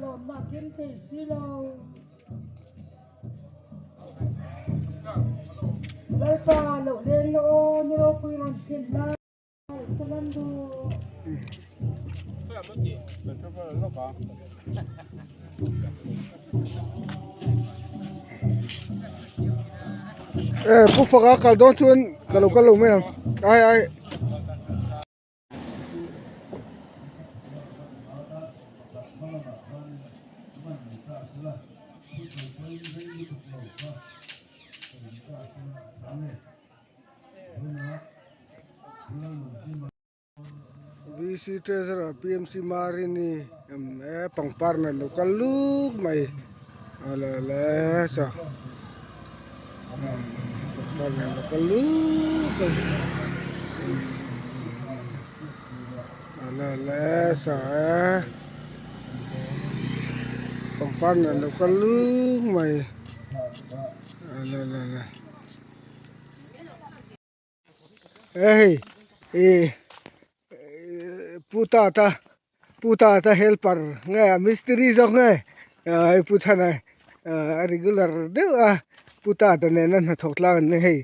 lawmna a kim thei si lo. Lalpa loh leng la aw, ni ropui rawn thlen la, ka lan duh. Eh pu faka kal dawn chuan ka lo kal lo mai ang ai ai. VC Treasurer PMC Marini e pangpar nen lo kal luk mai a le le cha pangpar nen lo kal luk mai a le le cha e pangpar nen lo kal luk mai a le le le. Hei ih pu tata pu tata helper nge a mistiri zawk nge ah hei pu chhana ah a regular deuh a pu tata nena hnathawk tlang an ni hei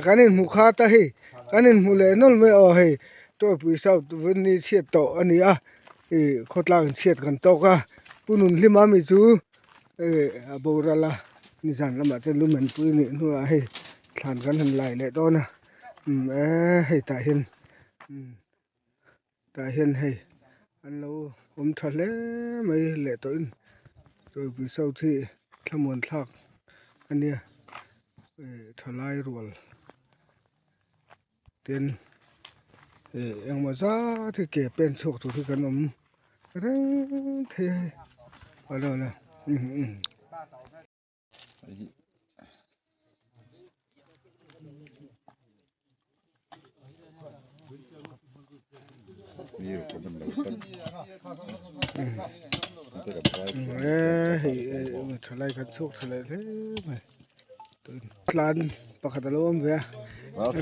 kan inhmu khat a hei kan inhmu leh nawlh mai aw hei tawipui south vawni chhiat tawh a ni a ih khawtlang chhiat kan tawk a pu nunhlima mi chu. Hei a boral a nizan lamah chuan lumen pui nih hnuah hei thlan kan han lai leh dawn a umm eee hei tah hian umm tah hian hei an lo awm tha hle mai leh tawhin chawipui south hi thlamuan thlak a nia eh thalai rual tin eh engmaw zat hi ke pen chhuak tur hi kan awm reng thei a hei alo la umm. Hei thalai kan chhuak tha leh hle mai. Tlan pakhat alo awm ve a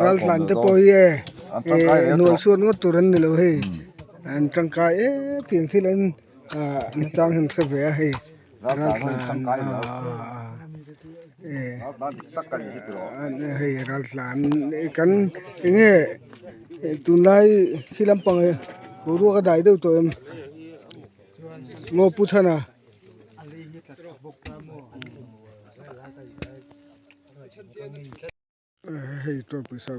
ral tlan te pawh hi e hnual suat ngawt tur an ni lo hei an tangkai em tih thil an ah nachang hi an hre ve a hei ral tlan ah hei ral tlan kan enge tunlai khi lampang boruak a dai deuh tawh em maw pu chhana. Hei chuan pawisa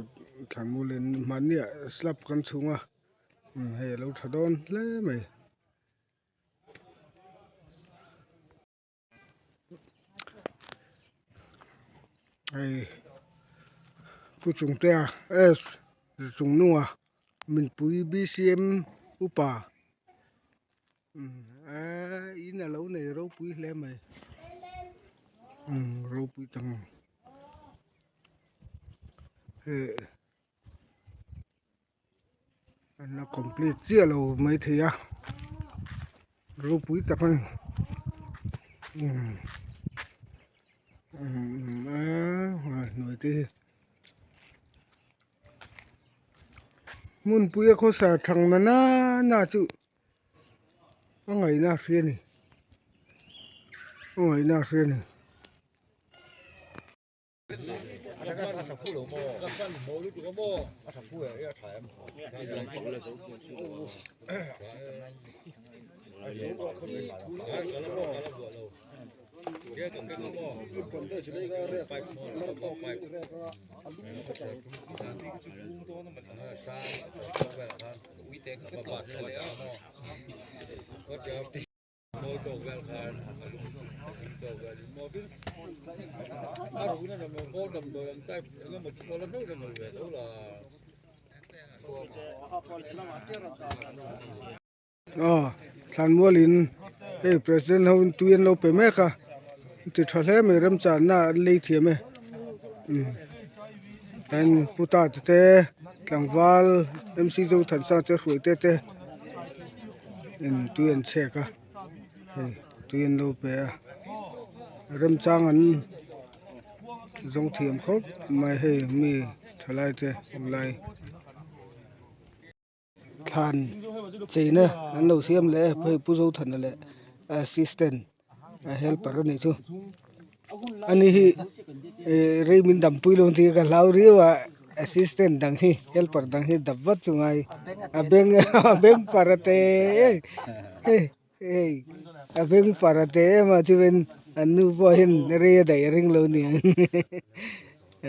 thlan mu len hmanni ah slab kan chhung a hei alo tha dawn hle mai. Hei pu chungtea s chungnunga minpui bcm upa. Eee in a lo nei ropui hle mai umm ropui tak ang hei an la complete chiah lo maithei a ropui tak a ni umm umm eee hnuai te hi. Hmunpui a khawsa thang na na chu a ngaihna a hria a ni a ngaihna a hria a ni. Aw thlanmualin hei president ho in tui an lo pe mek a ti tha hle mai remchanna an lei thiam e umm tin puta te te tlangval M C Zothansa te hruai te te in tui an chhek a hei tui an lo pe a remchang an zawng thiam khawp mai hei mi thalai te awm lai. Thlan cheina an lo siam leh a hei Pu Zothana leh Assistant helper a nih chu ani hi ih rei min dam pui lo tih ka hlau riau a assistant dang hi helper dang hi dap vat chu ngai a beng a beng par a te hei hei a beng par a te em a chuan an nu pawh hian rei a daih a ring lo nia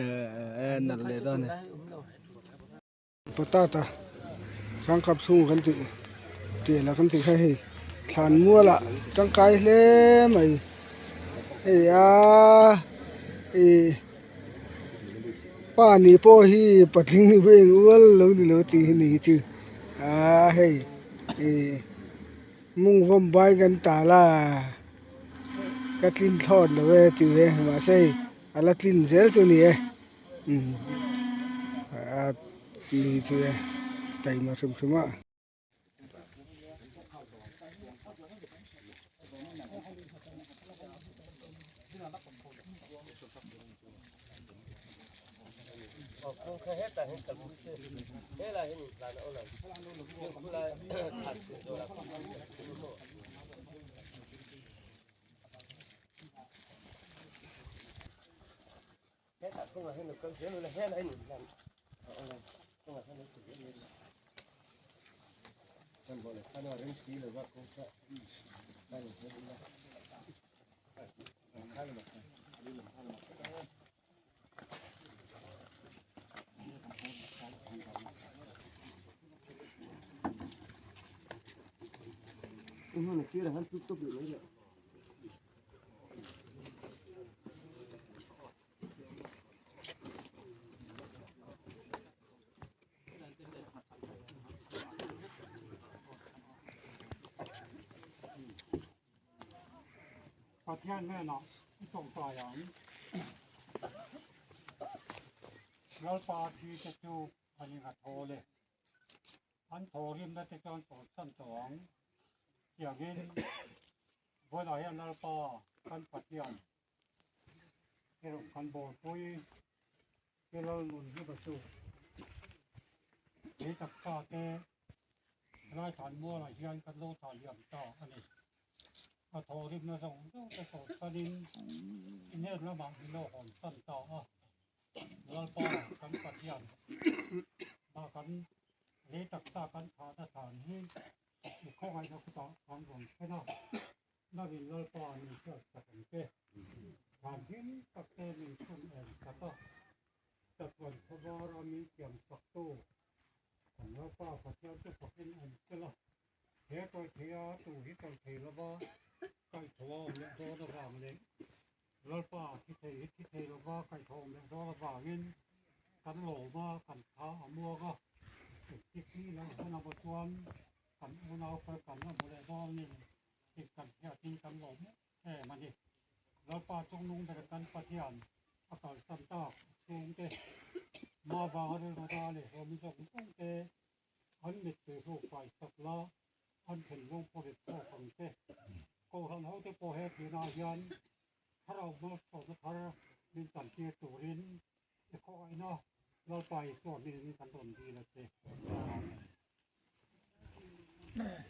a nalh leh dawn a ni. Potata hrangkap chhung kan tih tial a kan tih kha hei thlan mual ah tangkai hle mai hei a ih pa ni pawh hi patling ni pawh eng ual lo ni lo tih hi ni hi chu aa hei ih mawng vawm bai kan tal a ka tlin thlawt lo e tih hi mahse hei a la tlin zel chu a ni e. A ni chu e taima hrim hrim a. Pathian hnenah i tawngtai ang. Lalpa thi te chu an inga thawl e. An thawhrimna te chuan tawlhsan tawh ang. Tiangin vawilah hian Lalpa kan Pathian erawh kan bawlpui te Lalnun hluka chu lei taksa te Laithan mualah hian kan lo thah liam ta a ni. A thawhrimna zawng zawng te tawlhsanin i hnen lamah min lo hawnsan ta a. Lalpa kan Pathian mah kan lei taksa kan thahna chhan hi i khawngaihna kutah kan rawn thlen a, nangin Lalpa min hriat sak ang che. Thlan him tak te min chhun em sak a, chatuan khawvara min siam saktu kan Lalpa Pathian chu fakin awm tel a, he kawi thei a tu hi kawi thei lova kaihthawh a awm leh dawn avang leh Lalpa thi thei hi thi thei lova kaihthawh leh dawn avangin kan lawm a, kan tha a muang a, engtik ni lo hun emaw chuan kan unau kal kan la hmu leh dawn ni tih kan hriatin kan lawm em a ni. Lalpa chungnung ber kan Pathian a kalsan tak a chhungte, mah vanga rilru da leh hlawm zawng zawng te an mittui hruk fai sak la, an thinlung pawrit chhuak ang che. Kohhran hote pawh he thinah hian thlarau malsawmna thar min tantir turin i khawngaihna Lalpa Isua hmingin kan rawn dil a che. Amen.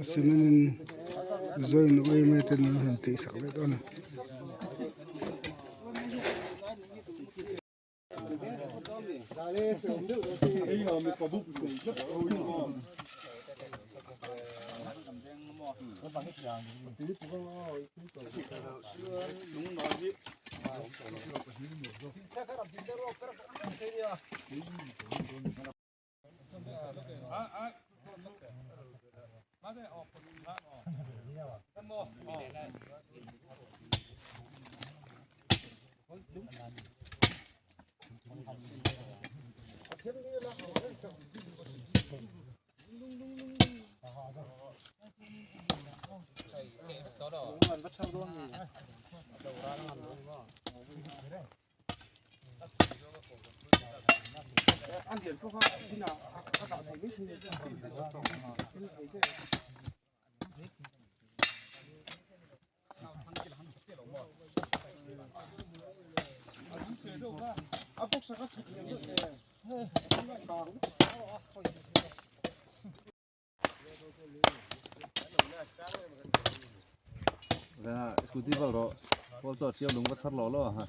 Cement in join ui mai ten an han tih sak leh dawn a. Scooty val rawh pawl chu a chiang lung va thar lawh lawh a.